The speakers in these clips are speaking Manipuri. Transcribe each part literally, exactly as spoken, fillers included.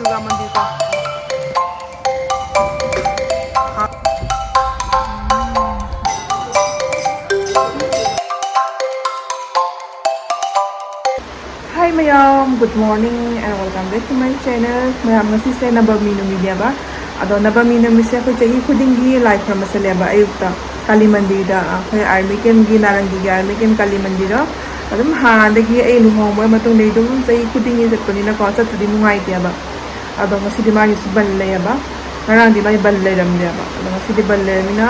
ꯗꯨꯔꯒꯥ ꯃꯟꯗꯤꯔ ꯀꯣ꯫ Hi ꯃꯌꯥꯝ, good morning and welcome back to my channel. ꯃꯌꯥꯝ, ꯉꯁꯤꯁꯦ ꯅꯕꯃꯤ ꯅꯨꯃꯤꯠꯅꯦꯕ꯫ ꯑꯗꯣ ꯅꯕꯃꯤ ꯅꯨꯃꯤꯠꯁꯦ ꯑꯩꯈꯣꯏ ꯆꯍꯤ ꯈꯨꯗꯤꯡꯒꯤ ꯂꯥꯏ ꯈꯨꯔꯨꯝꯕ ꯆꯠꯂꯦꯕ ꯑꯌꯨꯛꯇ ꯀꯥꯂꯤ ꯃꯟꯗꯤꯔꯗ, ꯑꯩꯈꯣꯏ ꯑꯥꯔꯃꯤ ꯀꯦꯝꯒꯤ, ꯅꯥꯔꯪꯒꯤꯒꯤ ꯑꯥꯔꯃꯤ ꯀꯦꯝ ꯀꯥꯂꯤ ꯃꯟꯗꯤꯔꯗꯣ꯫ ꯑꯗꯨꯝ ꯍꯥꯟꯅꯗꯒꯤ ꯑꯩ ꯂꯨꯍꯣꯡꯕ ꯃꯇꯨꯡꯗꯒꯤ ꯑꯗꯨꯝ ꯆꯍꯤ ꯈꯨꯗꯤꯡꯒꯤ ꯆꯠꯄꯅꯤꯅꯀꯣ, ꯆꯠꯇ꯭ꯔꯗꯤ ꯅꯨꯡꯉꯥꯏꯇꯦꯕ꯫ ꯑꯗꯣ ꯉꯁꯤꯗꯤ ꯃꯥꯒꯤꯁꯨ ꯕꯟ ꯂꯩꯌꯦꯕ꯫ ꯉꯔꯥꯡꯗꯤ ꯃꯥꯒꯤ ꯕꯟ ꯂꯩꯔꯝꯗꯦꯕ꯫ ꯑꯗꯣ ꯉꯁꯤꯗꯤ ꯕꯟ ꯂꯩꯔꯃꯤꯅ,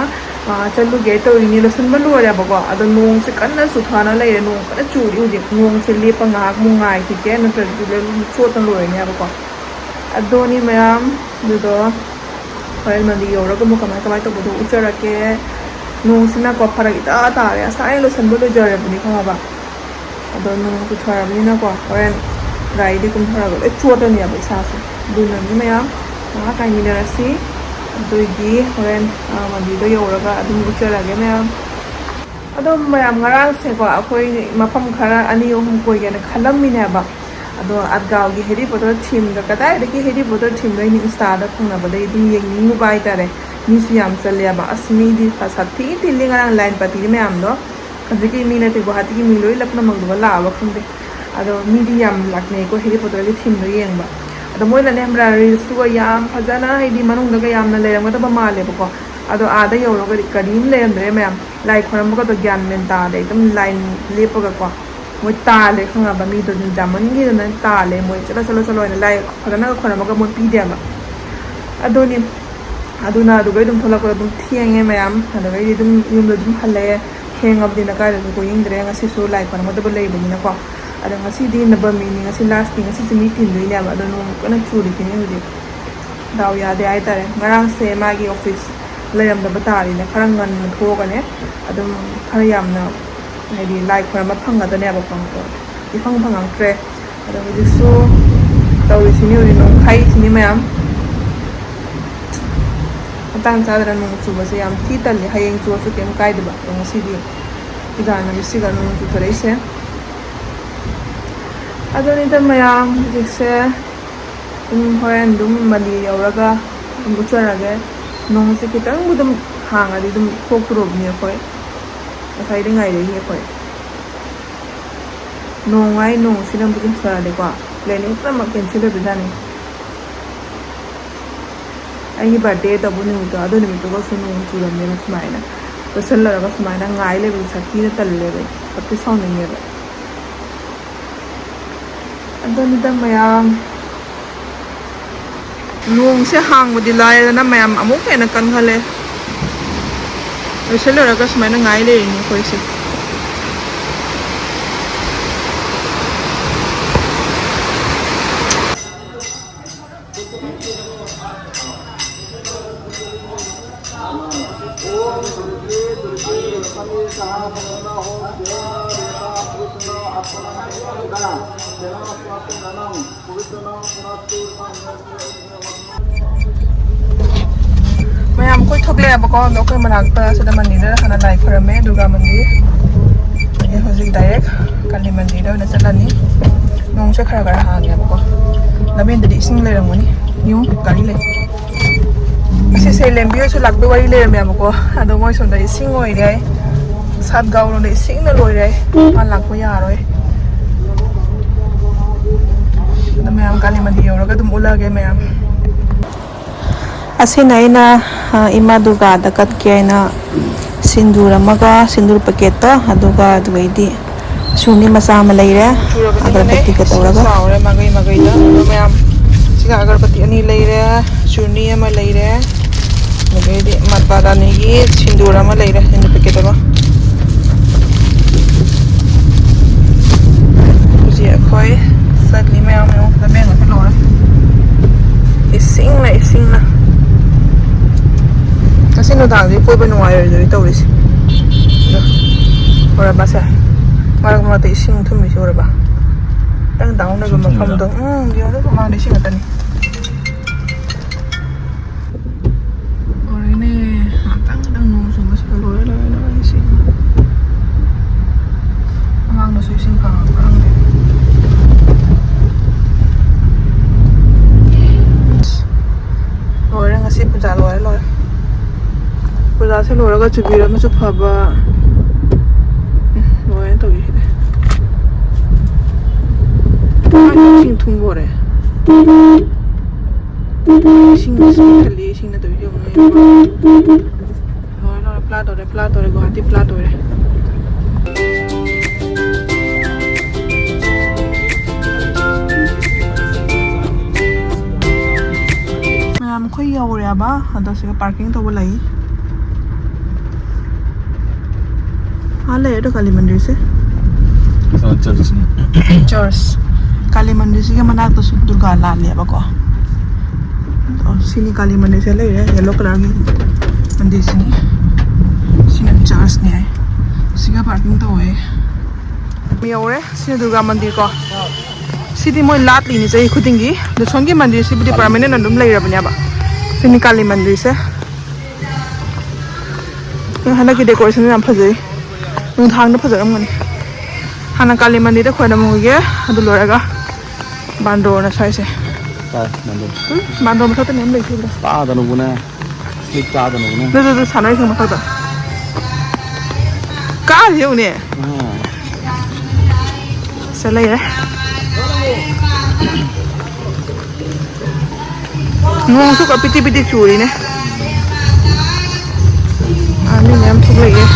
ꯑꯥ, ꯆꯠꯂꯨꯒꯦ ꯇꯧꯔꯤꯅꯤ, ꯂꯣꯏꯁꯤꯟꯕ ꯂꯣꯏꯔꯦꯕꯀꯣ꯫ ꯑꯗꯣ ꯅꯣꯡꯁꯦ ꯀꯟꯅ ꯆꯨꯊꯥꯅ ꯂꯩꯔꯦ, ꯅꯣꯡ ꯀꯟꯅ ꯆꯨꯔꯤ ꯍꯧꯖꯤꯛ꯫ ꯅꯣꯡꯁꯦ ꯂꯦꯞꯄ ꯉꯥꯏꯍꯥꯛꯃꯨꯛ ꯉꯥꯏꯈꯤꯒꯦ, ꯅꯠꯇ꯭ꯔꯗꯤ ꯂꯣꯏ ꯆꯣꯠꯅ ꯂꯣꯏꯔꯅꯦꯕꯀꯣ꯫ ꯑꯗꯨꯅꯤ ꯃꯌꯥꯝ, ꯑꯗꯨꯗꯣ ꯍꯣꯔꯦꯟ ꯃꯟꯗꯤꯔ ꯌꯧꯔꯒ ꯑꯃꯨꯛ ꯀꯃꯥꯏ ꯀꯃꯥꯏ ꯇꯧꯕꯗꯣ ꯎꯠꯆꯔꯛꯀꯦ꯫ ꯅꯣꯡꯁꯤꯅꯀꯣ ꯐꯔꯛ ꯏꯇꯥ ꯇꯥꯔꯦ, ꯉꯁꯥꯏ ꯂꯣꯏꯁꯤꯟꯕ ꯂꯣꯏꯖꯔꯕꯅꯤ ꯈꯪꯉꯕ꯫ ꯑꯗꯣ ꯅꯣꯡ ꯆꯨꯊꯔꯕꯅꯤꯅꯀꯣ ꯍꯣꯔꯦꯟ ꯒꯥꯔꯤꯗꯤ ꯀꯨꯝꯊꯔꯒ ꯂꯣꯏ ꯆꯣꯠꯂꯅꯦꯕ ꯏꯁꯥꯁꯦ꯫ ꯑꯗꯨꯅꯅꯤ ꯃꯌꯥꯝ, ꯉꯥꯏꯍꯥꯛ ꯉꯥꯏꯃꯤꯟꯅꯔꯁꯤ꯫ ꯑꯗꯨꯏꯗꯤ ꯍꯣꯔꯦꯟ, ꯑ, ꯃꯟꯗꯤꯔꯗꯣ ꯌꯧꯔꯒ ꯑꯗꯨꯝ ꯎꯠꯆꯔꯛꯑꯒꯦ ꯃꯌꯥꯝ꯫ ꯑꯗꯣ ꯃꯌꯥꯝ, ꯉꯔꯥꯡꯁꯦꯀꯣ ꯑꯩꯈꯣꯏ ꯃꯐꯝ ꯈꯔ ꯑꯅꯤ ꯑꯍꯨꯝ ꯀꯣꯏꯒꯦꯅ ꯈꯜꯂꯝꯃꯤꯅꯦꯕ꯫ ꯑꯗꯣ ꯑꯠꯒꯥꯎꯒꯤ ꯍꯦꯔꯤ ꯄꯣꯇꯔ ꯊꯤꯝꯗ, ꯀꯗꯥꯏꯗꯒꯤ ꯍꯦꯔꯤ ꯄꯣꯇꯔ ꯊꯤꯝꯗꯣ ꯑꯩꯅ ꯏꯟꯁꯇꯥꯗ ꯊꯨꯡꯅꯕꯗꯒꯤ ꯑꯗꯨꯝ ꯌꯦꯡꯅꯤꯡꯉꯨꯕ ꯍꯥꯏꯇꯥꯔꯦ꯫ ꯃꯤꯁꯨ ꯌꯥꯝ ꯆꯠꯂꯦꯕ꯫ ꯑꯁ, ꯃꯤꯗꯤ ꯁꯥꯊꯤ ꯊꯤꯜꯂꯤ ꯉꯔꯥꯡ ꯂꯥꯏꯟ ꯄꯥꯇꯤꯗꯤ ꯃꯌꯥꯝꯗꯣ꯫ ꯍꯧꯖꯤꯛꯀꯤ ꯃꯤ ꯅꯠꯇꯦ, ꯒꯨꯋꯥꯍꯥꯇꯤꯒꯤ ꯃꯤ ꯂꯣꯏ ꯂꯞꯅꯃꯛꯗꯨꯒ ꯂꯥꯛꯑꯕ ꯈꯪꯗꯦ꯫ ꯑꯗꯣ ꯃꯤꯗꯤ ꯌꯥꯝ ꯂꯥꯛꯅꯩꯀꯣ ꯍꯦꯔꯤ ꯄꯣꯇꯔꯒꯤ ꯊꯤꯝꯗꯣ ꯌꯦꯡꯕ꯫ ꯑꯗꯣ ꯃꯣꯏꯅꯅꯦ ꯈꯪꯕ꯭ꯔꯥ, ꯔꯤꯜꯁꯇꯨꯒ ꯌꯥꯝ ꯐꯖꯅ, ꯍꯥꯏꯗꯤ, ꯃꯅꯨꯡꯗꯒ ꯌꯥꯝꯅ ꯂꯩꯔꯝꯒꯗꯕ ꯃꯥꯜꯂꯦꯕꯀꯣ꯫ ꯑꯗꯣ ꯑꯥꯗ ꯌꯧꯔꯒꯗꯤ ꯀꯔꯤꯝ ꯂꯩꯔꯝꯗ꯭ꯔꯦ ꯃꯌꯥꯝ꯫ ꯂꯥꯏ ꯈꯣꯏꯔꯝꯕꯒꯗꯣ ꯒ꯭ꯌꯥꯟ ꯃꯦꯟ ꯇꯥꯗꯦ꯫ ꯑꯗꯨꯝ ꯂꯥꯏꯟ ꯂꯦꯞꯄꯒꯀꯣ ꯃꯣꯏ ꯇꯥꯜꯂꯦ ꯈꯪꯉꯕ꯫ ꯃꯤꯗꯣ ꯑꯗꯨꯝ ꯌꯥꯝꯃꯟꯈꯤꯗꯅ ꯇꯥꯜꯂꯦ꯫ ꯃꯣꯏ ꯆꯠꯂꯣ, ꯆꯠꯂꯣ, ꯆꯠꯂꯣ ꯍꯥꯏꯅ ꯂꯥꯏ ꯐꯖꯅꯒ ꯈꯣꯏꯔꯝꯃꯒ ꯃꯣꯏ ꯄꯤꯗꯦꯕ꯫ ꯑꯗꯨꯅꯤ꯫ ꯑꯗꯨꯅ ꯑꯗꯨꯒ ꯑꯗꯨꯝ ꯊꯣꯛꯂꯛꯄꯗ ꯑꯗꯨꯝ ꯊꯦꯡꯉꯦ ꯃꯌꯥꯝ꯫ ꯑꯗꯨꯗꯒꯤꯗꯤ ꯑꯗꯨꯝ ꯌꯨꯝꯗ ꯑꯗꯨꯝ ꯍꯜꯂꯛꯑꯦ꯫ ꯊꯦꯡꯉꯕꯅꯤꯅ ꯀꯥꯏꯗꯁꯨ ꯀꯣꯏꯅꯤꯡꯗ꯭ꯔꯦ꯫ ꯉꯁꯤꯁꯨ ꯂꯥꯏ ꯈꯣꯏꯔꯝꯒꯗꯕ ꯂꯩꯕꯅꯤꯅꯀꯣ꯫ ꯑꯗꯣ ꯉꯁꯤꯗꯤ ꯅꯕꯃꯤꯅꯤ, ꯉꯁꯤ ꯂꯥꯁꯅꯤ, ꯉꯁꯤꯁꯨ ꯃꯤ ꯇꯤꯟꯗꯣꯏꯅꯦꯕ꯫ ꯑꯗꯣ ꯅꯣꯡ ꯀꯟꯅ ꯆꯨꯔꯤꯁꯤꯅꯤ ꯍꯧꯖꯤꯛ꯫ ꯗꯥꯎ ꯌꯥꯗꯦ ꯍꯥꯏꯇꯥꯔꯦ꯫ ꯉꯔꯥꯡꯁꯦ ꯃꯥꯒꯤ ꯑꯣꯐꯤꯁ ꯂꯩꯔꯝꯗꯕ ꯇꯥꯔꯤꯅꯦ꯫ ꯈꯔ ꯉꯟꯅ ꯊꯣꯛꯑꯒꯅꯦ ꯑꯗꯨꯝ ꯈꯔ ꯌꯥꯝꯅ, ꯍꯥꯏꯗꯤ, ꯂꯥꯏ ꯈꯣꯏꯔꯝꯕ ꯐꯪꯒꯗꯅꯦꯕꯀꯣ꯫ ꯑꯗꯣ ꯏꯐꯪ ꯐꯪꯉꯛꯇ꯭ꯔꯦ꯫ ꯑꯗꯣ ꯍꯧꯖꯤꯛꯁꯨ ꯇꯧꯔꯤꯁꯤꯅꯤ, ꯍꯧꯖꯤꯛ ꯅꯣꯡ ꯈꯥꯏꯁꯤꯅꯤ ꯃꯌꯥꯝ꯫ ꯃꯇꯥꯡ ꯆꯥꯗꯅ ꯅꯣꯡ ꯆꯨꯕꯁꯦ ꯌꯥꯝ ꯊꯤ ꯇꯜꯂꯤ꯫ ꯍꯌꯦꯡ ꯆꯨꯔꯁꯨ ꯀꯩꯝ ꯀꯥꯏꯗꯕ꯫ ꯑꯗꯣ ꯉꯁꯤꯗꯤ ꯄꯨꯖꯥ ꯅꯨꯃꯤꯠꯁꯤꯒ ꯅꯣꯡ ꯆꯨꯊꯔꯛꯏꯁꯦ꯫ ꯑꯗꯨꯅꯤꯗ ꯃꯌꯥꯝ, ꯍꯧꯖꯤꯛꯁꯦ ꯄꯨꯡ ꯍꯣꯔꯦꯟ ꯑꯗꯨꯝ ꯃꯅꯤ ꯌꯧꯔꯒ ꯑꯗꯨꯝ ꯎꯠꯆꯔꯒꯦ꯫ ꯅꯣꯡꯁꯦ ꯈꯤꯇꯪꯕꯨ ꯑꯗꯨꯝ ꯍꯥꯡꯉꯗꯤ ꯑꯗꯨꯝ ꯊꯣꯛꯇꯣꯔꯕꯅꯤ ꯑꯩꯈꯣꯏ꯫ ꯉꯁꯥꯏꯗꯤ ꯉꯥꯏꯔꯛꯏꯅꯤ ꯑꯩꯈꯣꯏ꯫ ꯅꯣꯡ ꯍꯥꯏ ꯅꯣꯡ ꯁꯤꯅꯕꯨ ꯆꯨꯁꯜꯂꯗꯤꯀꯣ, planning ꯄꯨꯝꯅꯃꯛ cancel ꯑꯣꯏꯕꯖꯥꯠꯅꯤ꯫ ꯑꯩꯒꯤ birthday ꯇꯧꯕ ꯅꯨꯃꯤꯠꯇꯣ, ꯑꯗꯨ ꯅꯨꯃꯤꯠꯇꯨꯒꯁꯨ ꯅꯣꯡ ꯆꯨꯔꯝꯃꯦꯕ ꯁꯨꯃꯥꯏꯅ꯫ ꯆꯠꯁꯜꯂꯨꯔꯒ ꯁꯨꯃꯥꯏꯅ ꯉꯥꯏ ꯂꯩꯕꯁꯦ ꯁꯥꯊꯤꯅ ꯇꯜꯂꯦꯕ ꯑꯩ꯫ ꯁꯥꯊꯤ ꯁꯥꯎꯅꯤꯡꯉꯦꯕ꯫ ꯑꯗꯨꯅꯤꯗ ꯃꯌꯥꯝ꯫ ꯅꯣꯡꯁꯦ ꯍꯥꯡꯕꯗꯤ ꯂꯥꯏꯔꯗꯅ ꯃꯌꯥꯝ ꯑꯃꯨꯛ ꯍꯦꯟꯅ ꯀꯟꯈꯠꯂꯦ꯫ ꯂꯣꯏꯁꯤꯜꯂꯨꯔꯒ ꯁꯨꯃꯥꯏꯅ ꯉꯥꯏ ꯂꯩꯔꯤꯅꯤ ꯑꯩꯈꯣꯏꯁꯦ꯫ ꯃꯌꯥꯝ ꯑꯩꯈꯣꯏ ꯊꯣꯛꯂꯛꯑꯦꯕꯀꯣ, ꯑꯗꯣ ꯑꯩꯈꯣꯏ ꯃꯅꯥꯛꯇ ꯁꯤꯗ ꯃꯟꯗꯤꯔꯗ ꯍꯥꯟꯅ ꯂꯥꯏ ꯈꯣꯏꯔꯝꯃꯦ, ꯗꯨꯔꯒꯥ ꯃꯟꯗꯤꯔ꯫ ꯑꯗꯒꯤ ꯍꯧꯖꯤꯛ direct ꯀꯥꯂꯤ ꯃꯟꯗꯤꯔꯗ ꯑꯣꯏꯅ ꯆꯠꯂꯅꯤ꯫ ꯅꯣꯡꯁꯦ ꯈꯔ ꯈꯔ ꯍꯥꯡꯉꯦꯕꯀꯣ, ꯂꯝꯕꯦꯟꯗꯗꯤ ꯏꯁꯤꯡ ꯂꯩꯔꯝꯒꯅꯤ꯫ ꯌꯦꯡꯉꯨ, ꯒꯥꯔꯤ ꯂꯩ꯫ ꯑꯁꯤꯁꯦ ꯂꯦꯝꯕꯤ ꯍꯣꯏꯁꯨ ꯂꯥꯛꯄꯩ ꯋꯥꯔꯤ ꯂꯩꯔꯝꯃꯦꯕꯀꯣ, ꯑꯗꯣ ꯃꯣꯏ ꯁꯣꯝꯗ ꯏꯁꯤꯡ ꯑꯣꯏꯔꯦ꯫ ꯁꯥꯠꯒꯥꯎꯔꯣꯝꯗ ꯏꯁꯤꯡꯅ ꯂꯣꯏꯔꯦ꯫ ꯃꯥ ꯂꯥꯛꯄ ꯌꯥꯔꯣꯏ꯫ ꯑꯗꯣ ꯃꯌꯥꯝ ꯀꯥꯂꯤ ꯃꯟꯗꯤꯔ ꯌꯧꯔꯒ ꯑꯗꯨꯝ ꯎꯠꯂꯛꯑꯒꯦ ꯃꯌꯥꯝ꯫ ꯑꯁꯤꯅ ꯑꯩꯅ, ꯑ, ꯏꯃꯥ ꯗꯨꯔꯒꯥꯗ ꯀꯠꯀꯦ ꯍꯥꯏꯅ ꯁꯤꯟꯗꯨꯔ ꯑꯃꯒ, ꯁꯤꯟꯗꯨꯔ packetꯇꯣ, ꯑꯗꯨꯒ ꯑꯗꯨꯒꯩꯗꯤ ꯆꯨꯅꯤ ꯃꯆꯥ ꯑꯃ ꯂꯩꯔꯦ꯫ ꯆꯨꯔꯕꯅꯤꯅꯅꯦ, ꯑꯒꯔꯕꯠꯇꯤꯒ ꯏꯁꯤꯡ ꯇꯧꯔꯒ꯫ ꯆꯥꯎꯔꯦ ꯃꯥꯏꯀꯩ ꯃꯥꯏꯀꯩꯗ꯫ ꯑꯗꯣ ꯃꯌꯥꯝ, ꯁꯤꯒ ꯑꯒꯔꯕꯠꯇꯤ ꯑꯅꯤ ꯂꯩꯔꯦ, ꯆꯨꯅꯤ ꯑꯃ ꯂꯩꯔꯦ, ꯑꯗꯒꯤꯗꯤ ꯃꯥꯇꯥ ꯔꯥꯅꯤꯒꯤ ꯁꯤꯟꯗꯨꯔ ꯑꯃ ꯂꯩꯔꯦ, ꯁꯤꯟꯗꯨꯔ packet ꯑꯃ꯫ ꯍꯧꯖꯤꯛ ꯑꯩꯈꯣꯏ ꯆꯠꯂꯤ ꯃꯌꯥꯝ, ꯌꯦꯡꯉꯨ, ꯂꯝꯕꯦꯟꯒꯁꯦ ꯂꯣꯏꯔꯦ꯫ ꯏꯁꯤꯡꯅ, ꯏꯁꯤꯡꯅ꯫ ꯉꯁꯤ ꯅꯨꯡꯗꯥꯡꯗꯤ ꯀꯣꯏꯕ ꯅꯨꯡꯉꯥꯏꯔꯣꯏꯗꯣꯏ ꯇꯧꯔꯤꯁꯦ꯫ ꯑꯗꯣ, ꯎꯔꯕꯁꯦ? ꯃꯔꯛ ꯃꯔꯛꯇ ꯏꯁꯤꯡ ꯊꯨꯝꯃꯤꯁꯦ ꯎꯔꯕ? ꯈꯤꯇꯪ down ꯑꯣꯏꯕ ꯃꯐꯝꯗꯣ꯫ ꯎꯝ, ꯌꯦꯡꯉꯨ, ꯃꯃꯥꯡꯗ ꯏꯁꯤꯡ ꯉꯥꯛꯇꯅꯤ꯫ ꯂꯣꯏꯔꯦꯅꯦ꯫ ꯉꯥꯛꯇꯪ ꯈꯤꯇꯪ ꯅꯣꯡ ꯆꯨꯕꯁꯤꯗ ꯂꯣꯏꯔꯦ, ꯂꯣꯏꯔꯦ, ꯂꯣꯏꯔꯦ ꯏꯁꯤꯡ꯫ ꯑꯉꯥꯡꯗꯁꯨ ꯏꯁꯤꯡ ꯈꯥꯡꯉꯛꯄ꯭ꯔꯥ ꯈꯪꯗꯦ꯫ ꯀ꯭ꯂꯥꯁꯁꯦ ꯂꯣꯏꯔꯒ ꯆꯨꯕꯤꯔꯝꯃꯁꯨ ꯐꯕ꯫ ꯎꯝ, ꯂꯣꯏꯔꯦ ꯇꯧꯔꯤꯁꯤꯗꯤ꯫ ꯑꯥ, ꯏꯁꯤꯡ ꯊꯨꯝꯕ ꯍꯧꯔꯦ꯫ ꯏꯁꯤꯡ ꯄꯤꯛꯊꯜꯂꯤ, ꯏꯁꯤꯡꯅ ꯇꯧꯔꯤꯁꯦ ꯌꯦꯡꯉꯨꯅꯦ꯫ ꯂꯣꯏꯔꯦ, ꯂꯣꯏꯔꯦ, ꯄ꯭ꯂꯥ ꯇꯧꯔꯦ, ꯄ꯭ꯂꯥ ꯇꯧꯔꯦ, ꯒꯨꯍꯥꯇꯤ ꯄ꯭ꯂꯥ ꯇꯧꯔꯦ꯫ ꯃꯌꯥꯝ ꯑꯩꯈꯣꯏ ꯌꯧꯔꯦꯕ, ꯑꯗꯣ ꯁꯤꯗ ꯄꯥꯔꯀꯤꯡ ꯇꯧꯕ ꯂꯩ꯫ ꯑꯥ ꯂꯩꯔꯦ ꯑꯗꯣ ꯀꯥꯂꯤ ꯃꯟꯗꯤꯔꯁꯦ꯫ ꯆꯔꯆꯅꯤ꯫ ꯆꯔꯆ꯫ ꯀꯥꯂꯤ ꯃꯟꯗꯤꯔꯁꯤꯒꯤ ꯃꯅꯥꯛꯇꯁꯨ ꯗꯨꯔꯒꯥ ꯂꯥꯠꯂꯦꯕꯀꯣ꯫ ꯑꯗꯣ ꯁꯤꯅꯤ ꯀꯥꯂꯤ ꯃꯟꯗꯤꯔꯁꯦ ꯂꯩꯔꯦ, ꯌꯦꯂꯣ ꯀꯂꯔꯒꯤ ꯃꯟꯗꯤꯔꯁꯤꯅꯤ꯫ ꯁꯤꯅ ꯆꯔꯆꯅꯦ ꯍꯥꯏ꯫ ꯁꯤꯒ ꯄꯥꯔꯀꯤꯡ ꯇꯧꯋꯦ꯫ ꯌꯧꯔꯦ꯫ ꯁꯤꯅ ꯗꯨꯔꯒꯥ ꯃꯟꯗꯤꯔ ꯀꯣ꯫ ꯁꯤꯗꯤ ꯃꯣꯏ ꯂꯥꯠꯂꯤꯅꯤ ꯆꯍꯤ ꯈꯨꯗꯤꯡꯒꯤ꯫ ꯑꯗꯣ ꯁꯣꯝꯒꯤ ꯃꯟꯗꯤꯔꯁꯤꯕꯨꯗꯤ ꯄꯔꯃꯅꯦꯟ ꯑꯗꯨꯝ ꯂꯩꯔꯕꯅꯦꯕ꯫ ꯁꯤꯅꯤ ꯀꯥꯂꯤ ꯃꯟꯗꯤꯔꯁꯦ꯫ ꯍꯟꯗꯛꯀꯤ ꯗꯦꯀꯣꯔꯦꯁꯟ ꯌꯥꯝ ꯐꯖꯩ꯫ ꯅꯨꯡꯗꯥꯡꯗ ꯐꯖꯔꯝꯒꯅꯤ꯫ ꯍꯥꯟꯅ ꯀꯥꯂꯤ ꯃꯟꯗꯤꯔꯗ ꯈꯣꯏꯔꯝꯃꯨꯒꯦ, ꯑꯗꯨ ꯂꯣꯏꯔꯒ ꯕꯥꯟꯗ꯭ꯔꯣꯅ ꯁ꯭ꯋꯥꯏꯁꯦ꯫ ꯇꯥꯏ, ꯃꯟꯗꯤꯔ꯫ ꯎꯝ, ꯕꯥꯟꯗ꯭ꯔꯣ ꯃꯊꯛꯇ ꯃꯌꯥꯝ ꯂꯩꯈꯤꯕꯗꯣ꯫ ꯇꯥꯗꯅꯕꯅꯦ꯫ ꯁ꯭ꯂꯤꯞ ꯆꯥꯗꯅꯕꯅꯦ꯫ ꯑꯗꯨ, ꯑꯗꯨ, ꯑꯗꯨ ꯁꯥꯟꯅꯔꯤꯁꯦ ꯃꯊꯛꯇ꯫ ꯀꯥꯔꯤ ꯌꯦꯡꯉꯨꯅꯦ꯫ ꯎꯝ꯫ ꯁꯤꯗ ꯂꯩꯔꯦ꯫ ꯅꯣꯡꯁꯨ ꯀ ꯄꯤꯇꯤ ꯄꯤꯇꯤ ꯆꯨꯔꯤꯅꯦ꯫ ꯑꯥ, ꯃꯤ ꯃꯌꯥꯝ ꯊꯣꯛꯂꯛꯑꯦ꯫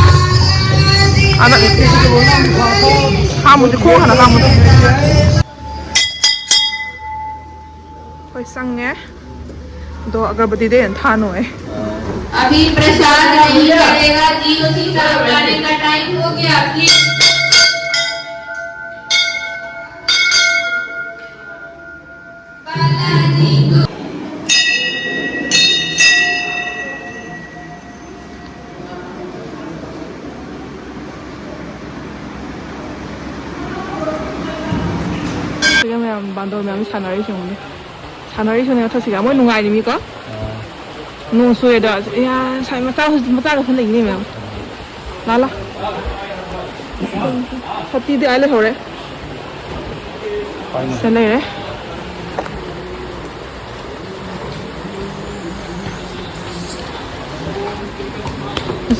ꯑꯥꯗ ꯍꯥꯝꯃꯨꯁꯦ, ꯈꯣꯡ ꯍꯥꯟꯅ ꯍꯥꯝꯃꯨꯁꯦ꯫ ꯍꯣꯏ, ꯆꯪꯉꯦ꯫ ꯑꯗꯣ ꯑꯒꯔꯕꯇꯤꯗ ꯍꯦꯟꯅ ꯊꯥꯅꯨ ꯑꯩ꯫ अभी प्रसाद नहीं चलेगा जी, उसी का खाने का टाइम हो गया, प्लीज। ꯁꯤꯗ ꯃꯌꯥꯝ ꯕꯥꯟꯗꯣꯔ ꯃꯌꯥꯝ ꯁꯥꯟꯅꯔꯤꯁꯦ ꯌꯦꯡꯉꯨꯅꯦ꯫ ꯁꯥꯟꯅꯔꯤꯁꯤꯅꯦ ꯃꯊꯛꯁꯤꯗ꯫ ꯃꯣꯏ ꯅꯨꯡꯉꯥꯏꯔꯤ ꯃꯤꯀꯣ꯫ ꯅꯣꯡ ꯆꯨꯔꯦꯗ꯫ ꯏꯌꯥ, ꯁꯥꯏ ꯃꯆꯥ, ꯃꯆꯥꯒ ꯁꯨꯝ ꯂꯩꯅꯦ ꯃꯌꯥꯝ꯫ ꯂꯥ, ꯂꯥ꯫ ꯁꯇꯤꯗꯤ ꯑꯥ ꯂꯩꯍꯧꯔꯦ꯫ ꯁꯤꯗ ꯂꯩꯔꯦ꯫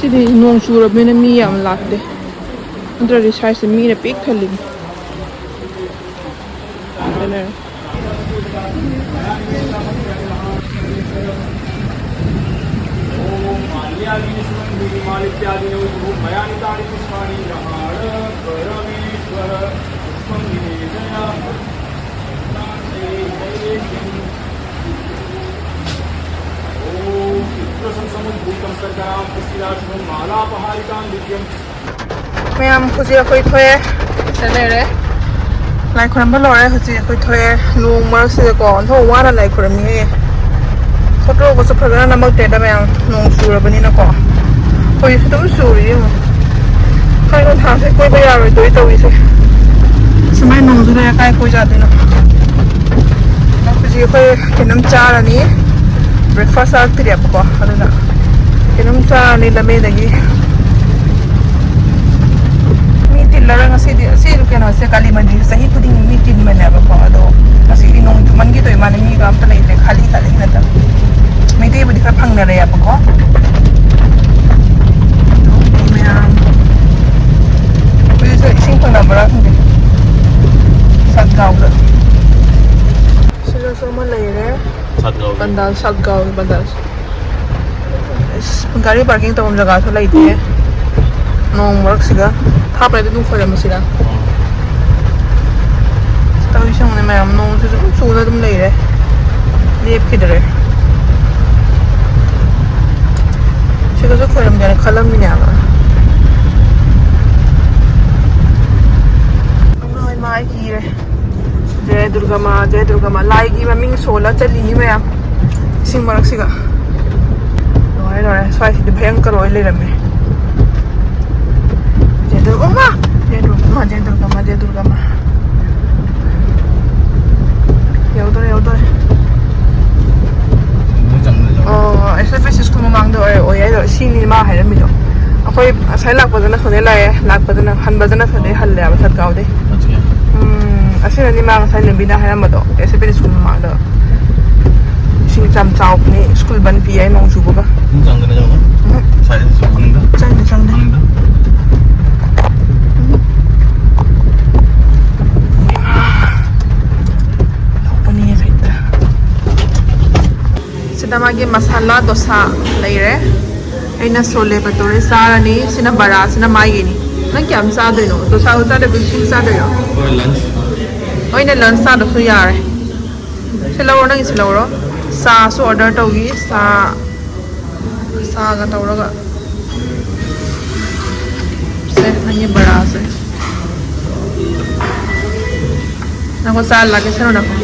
ꯑꯗꯨꯗꯤ ꯅꯣꯡ ꯆꯨꯔꯕꯅꯤꯅ ꯃꯤ ꯌꯥꯝ ꯂꯥꯛꯇꯦ, ꯅꯠꯇ꯭ꯔꯗꯤ ꯁ꯭ꯋꯥꯏꯁꯦ ꯃꯤꯅ ꯄꯤꯛ ꯊꯜꯂꯤꯅꯤ꯫ ꯑꯗꯨꯅ ꯃꯌꯥꯝ ꯍꯧꯖꯤꯛ ꯑꯩꯈꯣꯏ ꯊꯣꯛꯑꯦ꯫ ꯁꯤꯗ ꯂꯩꯔꯦ꯫ ꯂꯥꯏ ꯈꯨꯔꯝꯕ ꯂꯣꯏꯔꯦ꯫ ꯍꯧꯖꯤꯛ ꯑꯩꯈꯣꯏ ꯊꯣꯛꯑꯦ꯫ ꯅꯣꯡ ꯃꯔꯛꯁꯤꯗꯀꯣ ꯑꯣꯟꯊꯣꯛ ꯋꯥꯅ ꯂꯥꯏ ꯈꯨꯔꯝꯃꯤꯍꯦ꯫ ꯐꯣꯇꯣꯒꯁꯨ ꯐꯖꯅ ꯅꯝꯃꯛꯇꯦꯗ ꯃꯌꯥꯝ, ꯅꯣꯡ ꯆꯨꯔꯕꯅꯤꯅꯀꯣ꯫ ꯍꯧꯖꯤꯛꯁꯨ ꯑꯗꯨꯝ ꯆꯨꯔꯤ ꯌꯦꯡꯉꯣ꯫ ꯀꯩꯅꯣ ꯊꯥꯡꯁꯦ ꯀꯣꯏꯕ ꯌꯥꯔꯣꯏꯗꯣꯏ ꯇꯧꯔꯤꯁꯦ꯫ ꯁꯨꯃꯥꯏꯅ ꯅꯣꯡꯁꯨ ꯂꯩꯔ ꯀꯥꯏ ꯀꯣꯏ ꯆꯥꯗꯣꯏꯅꯣ? ꯍꯧꯖꯤꯛ ꯑꯩꯈꯣꯏ ꯀꯩꯅꯣꯝ ꯆꯥꯔꯅꯤ꯫ ꯕ꯭ꯔꯦꯛꯐꯥꯁ ꯆꯥꯔꯛꯇ꯭ꯔꯤꯑꯕꯀꯣ, ꯑꯗꯨꯅ ꯀꯩꯅꯣꯝ ꯆꯥꯔꯅꯤ ꯂꯝꯕꯦꯗꯒꯤ꯫ ꯃꯤ ꯇꯤꯜꯂꯔꯣꯏ ꯉꯁꯤꯗꯤ꯫ ꯑꯁꯤ ꯀꯩꯅꯣꯁꯦ ꯀꯥꯂꯤ ꯃꯟꯗꯤꯔꯁꯦ ꯆꯍꯤ ꯈꯨꯗꯤꯡꯒꯤ ꯃꯤ ꯇꯤꯟꯕꯅꯦꯕꯀꯣ, ꯑꯗꯣ ꯉꯁꯤꯗꯤ ꯅꯣꯡ ꯆꯨꯃꯟꯈꯤꯗꯣꯏ ꯃꯥꯜꯂꯦ, ꯃꯤꯒ ꯑꯝꯇ ꯂꯩꯇ꯭ꯔꯦ, ꯈꯥꯂꯤ ꯈꯥꯂꯤ ꯉꯥꯛꯇ꯫ ꯃꯩꯇꯩꯕꯨꯗꯤ ꯈꯔ ꯐꯪꯅꯔꯦꯕꯀꯣ꯫ ꯑꯗꯣ ꯃꯤ ꯃꯌꯥꯝ ꯍꯧꯖꯤꯛꯁꯦ ꯏꯁꯤꯡ ꯐꯪꯅꯕ꯭ꯔꯥ ꯈꯪꯗꯦ꯫ ꯁꯠꯒꯥꯎꯗ꯫ ꯁꯤꯗꯁꯨ ꯑꯃ ꯂꯩꯔꯦ꯫ ꯁꯠꯒꯥꯎꯒꯤ꯫ ꯄꯟꯗꯥꯜ, ꯁꯠꯒꯥꯎꯒꯤ ꯄꯟꯗꯥꯜ꯫ ꯑꯁ, ꯒꯥꯔꯤ ꯄꯥꯔꯀꯤꯡ ꯇꯧꯐꯝ ꯖꯒꯥꯁꯨ ꯂꯩꯇꯦ꯫ ꯅꯣꯡ ꯃꯔꯛꯁꯤꯒ꯫ ꯊꯥꯞꯄꯗꯤ ꯑꯗꯨꯝ ꯈꯣꯏꯔꯝꯃꯁꯤꯔ? ꯇꯧꯔꯤꯁꯤ ꯌꯦꯡꯉꯨꯅꯦ ꯃꯌꯥꯝ, ꯅꯣꯡꯁꯨ ꯑꯗꯨꯝ ꯆꯨꯅ ꯑꯗꯨꯝ ꯂꯩꯔꯦ꯫ ꯂꯦꯞꯈꯤꯗ꯭ꯔꯦ꯫ ꯁꯤꯗꯁꯨ ꯈꯣꯏꯔꯝꯒꯦꯅ ꯈꯜꯂꯝꯃꯤꯅꯦꯕ꯫ ꯃꯥꯏ ꯃꯥꯏ ꯀꯤꯔꯦ꯫ ꯖꯦ ꯗꯨꯔꯒꯥ ꯃꯥ, ꯖꯦ ꯗꯨꯔꯒꯥ ꯃꯥ꯫ ꯂꯥꯏꯒꯤ ꯃꯃꯤꯡ ꯁꯣꯜꯂ ꯆꯠꯂꯤꯅꯤ ꯃꯌꯥꯝ꯫ ꯏꯁꯤꯡ ꯃꯔꯛꯁꯤꯒ꯫ ꯂꯣꯏꯔꯦ, ꯂꯣꯏꯔꯦ꯫ ꯁ꯭ꯋꯥꯏꯁꯤꯗꯤ ꯚꯌꯪꯀꯔ ꯑꯣꯏ ꯂꯩꯔꯝꯃꯦ꯫ ꯖꯦ ꯗꯨꯔꯒꯥ ꯃꯥ! ꯖꯦ ꯗꯨꯔꯒꯥ ꯃꯥ, ꯖꯦ ꯗꯨꯔꯒꯥ ꯃꯥ, ꯖꯦ ꯗꯨꯔꯒꯥ ꯃꯥ꯫ ꯌꯧꯗꯣꯔꯦ, ꯌꯧꯗꯣꯔꯦ꯫ ꯑꯣ, ꯑꯦꯁ ꯑꯦꯐ ꯑꯦꯁ ꯁ꯭ꯀꯨꯜ ꯃꯃꯥꯡꯗ ꯑꯣꯏ, ꯑꯣꯏ ꯍꯥꯏꯗꯣ꯫ ꯁꯤꯅꯤ ꯃꯥ ꯍꯥꯏꯔꯝꯃꯤꯗꯣ꯫ ꯑꯩꯈꯣꯏ ꯉꯁꯥꯏ ꯂꯥꯛꯄꯗꯅ ꯁꯣꯝꯗꯩ ꯂꯥꯛꯑꯦ, ꯂꯥꯛꯄꯗꯅ, ꯍꯟꯕꯗꯅ ꯁꯣꯝꯗꯩ ꯍꯜꯂꯦꯕ ꯁꯠꯒꯥꯎꯗꯩ꯫ ꯎꯝ, ꯑꯁꯤꯅꯅꯤ ꯃꯥ ꯉꯁꯥꯏ ꯂꯦꯝꯕꯤꯅ ꯍꯥꯏꯔꯝꯕꯗꯣ, ꯑꯦꯁ ꯑꯦꯐ ꯑꯦꯁ ꯁ꯭ꯀꯨꯜ ꯃꯃꯥꯡꯗ꯫ ꯌꯥꯝ ꯆꯥꯎꯕꯅꯦ, ꯁ꯭ꯀꯨꯜ ꯕꯟ ꯄꯤ ꯍꯥꯏ ꯅꯣꯡ ꯆꯨꯕꯒ꯫ ꯎꯝ, ꯆꯪꯗꯅ ꯌꯥꯎꯕ? ꯎꯝ꯫ ꯁꯥꯏ-, ꯃꯅꯤꯡꯗ? ꯆꯪꯗꯦ, ꯆꯪꯗꯦ꯫ ꯃꯅꯤꯡꯗ? ꯂꯥꯛꯄꯅꯦ ꯁꯥꯏꯗ꯫ ꯁꯤꯗ ꯃꯥꯒꯤ ꯃꯁꯥꯂꯥ ꯗꯣꯁꯥ ꯂꯩꯔꯦ꯫ ꯑꯩꯅ ꯁꯣꯂꯦ ꯕꯇꯣꯔꯦ ꯆꯥꯔꯅꯤ꯫ ꯁꯤꯅ ꯕꯔꯥ, ꯁꯤꯅ ꯃꯥꯒꯤꯅꯤ꯫ ꯅꯪ ꯀꯌꯥꯝ ꯆꯥꯗꯣꯏꯅꯣ? ꯗꯣꯁꯥ ꯆꯥꯗꯣꯏ, ꯕꯤꯁꯀꯤꯠ ꯆꯥꯗꯣꯏꯔꯣ? ꯍꯣꯏ, ꯂꯟꯁ꯫ ꯍꯣꯏꯅꯦ, ꯂꯟꯁ ꯆꯥꯗ꯭ꯔꯁꯨ ꯌꯥꯔꯦ꯫ ꯁꯤ ꯂꯧꯔꯣ, ꯅꯪꯒꯤꯁꯤ ꯂꯧꯔꯣ꯫ ꯆꯥꯁꯨ ꯑꯣꯔꯗꯔ ꯇꯧꯈꯤ, ꯆꯥ, ꯆꯥꯒ ꯇꯧꯔꯒ꯫ ꯁꯦ, ꯅꯪꯒꯤ ꯕꯔꯥꯁꯦ꯫ ꯅꯪꯉꯣ ꯆꯥ ꯂꯥꯛꯀꯦ, ꯁꯦ, ꯅꯪꯉꯣ꯫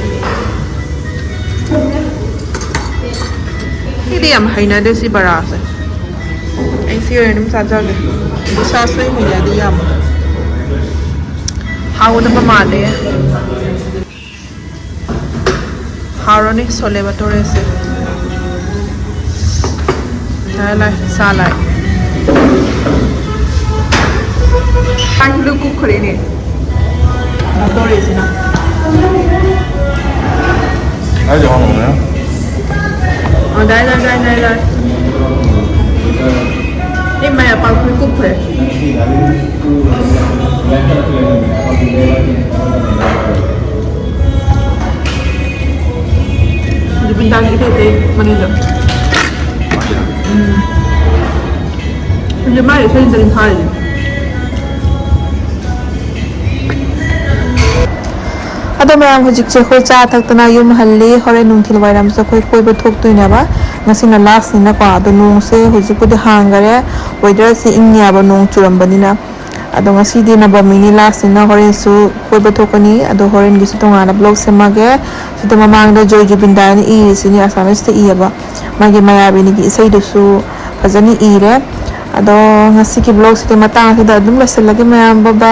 ꯑꯩꯗꯤ ꯌꯥꯝ ꯍꯩꯅꯗꯦ ꯁꯤ ꯕꯔꯥꯁꯦ꯫ ꯑꯩ ꯁꯤ ꯑꯣꯏꯅ ꯑꯗꯨꯝ ꯆꯥꯖꯒꯦ꯫ ꯏꯁꯥꯁꯨ ꯍꯩꯅꯗꯦ ꯌꯥꯝ꯫ ꯍꯥꯎꯒꯗꯕ ꯃꯥꯜꯂꯦ꯫ ꯍꯥꯎꯔꯅꯤ ꯁꯣꯂꯦ ꯕꯇꯣꯔꯦꯁꯦ꯫ ꯂꯥꯏ, ꯂꯥꯏ, ꯆꯥ ꯂꯥꯏ꯫ ꯄꯥꯟꯗꯨ ꯀꯨꯛꯈ꯭ꯔꯦꯅꯦ꯫ ꯕꯇꯣꯔꯦꯁꯤꯅ꯫ ꯑꯩꯁꯨ ꯍꯥꯎꯔꯝꯒꯅꯤ꯫ ꯑꯣ, ꯗꯥꯏ, ꯗꯥꯏ, ꯗꯥꯏ, ꯗꯥꯏ, ꯗꯥꯏ꯫ ꯑꯦ, ꯃꯌꯥ ꯄꯥꯛꯄꯤ ꯀꯨꯛꯈ꯭ꯔꯦ꯫ ꯖꯨꯕꯤꯟꯗꯥꯒꯤ ꯏꯊꯦ ꯊꯦ ꯃꯅꯤꯡꯗ꯫ ꯎꯝ꯫ ꯍꯧꯖꯤꯛ ꯃꯥꯏ ꯏꯁꯩ ꯇꯔꯤ ꯊꯥꯔꯤ꯫ ꯑꯗꯣ ꯃꯌꯥꯝ, ꯍꯧꯖꯤꯛꯁꯦ ꯑꯩꯈꯣꯏ ꯆꯥ ꯊꯛꯇꯅ ꯌꯨꯝ ꯍꯜꯂꯤ꯫ ꯍꯣꯔꯦꯟ ꯅꯨꯡꯊꯤꯜ ꯋꯥꯏꯔꯝꯁꯦ ꯑꯩꯈꯣꯏ ꯀꯣꯏꯕ ꯊꯣꯛꯇꯣꯏꯅꯦꯕ꯫ ꯉꯁꯤꯅ ꯂꯥꯁꯅꯤꯅꯀꯣ꯫ ꯑꯗꯣ ꯅꯣꯡꯁꯦ ꯍꯧꯖꯤꯛꯄꯨꯗꯤ ꯍꯥꯡꯈꯔꯦ꯫ ꯋꯦꯗꯔꯁꯦ ꯏꯪꯉꯦꯕ ꯅꯣꯡ ꯆꯨꯔꯝꯕꯅꯤꯅ꯫ ꯑꯗꯣ ꯉꯁꯤꯗꯤ ꯅꯕꯃꯤꯅꯤ ꯂꯥꯁꯅꯤꯅ ꯍꯣꯔꯦꯟꯁꯨ ꯀꯣꯏꯕ ꯊꯣꯛꯀꯅꯤ꯫ ꯑꯗꯣ ꯍꯣꯔꯦꯟꯒꯤꯁꯨ ꯇꯣꯉꯥꯟꯅ ꯕ꯭ꯂꯣꯛ ꯁꯦꯝꯃꯒꯦ꯫ ꯁꯤꯗ ꯃꯃꯥꯡꯗ ꯖꯣꯏ ꯖꯨꯕꯤꯟꯗꯥꯅ ꯏꯔꯤꯁꯤꯅꯤ ꯑꯁꯥꯃꯤꯁꯇ ꯏꯌꯦꯕ꯫ ꯃꯥꯒꯤ ꯃꯌꯥꯕꯤꯅꯤꯒꯤ ꯏꯁꯩꯗꯨꯁꯨ ꯐꯖꯅ ꯏꯔꯦ꯫ ꯑꯗꯣ ꯉꯁꯤꯒꯤ ꯕ꯭ꯂꯣꯛꯁꯤꯗꯤ ꯃꯇꯥꯡ ꯑꯁꯤꯗ ꯑꯗꯨꯝ ꯂꯣꯏꯁꯤꯜꯂꯒꯦ ꯃꯌꯥꯝ꯫ ꯕꯥꯏ ꯕꯥꯏ꯫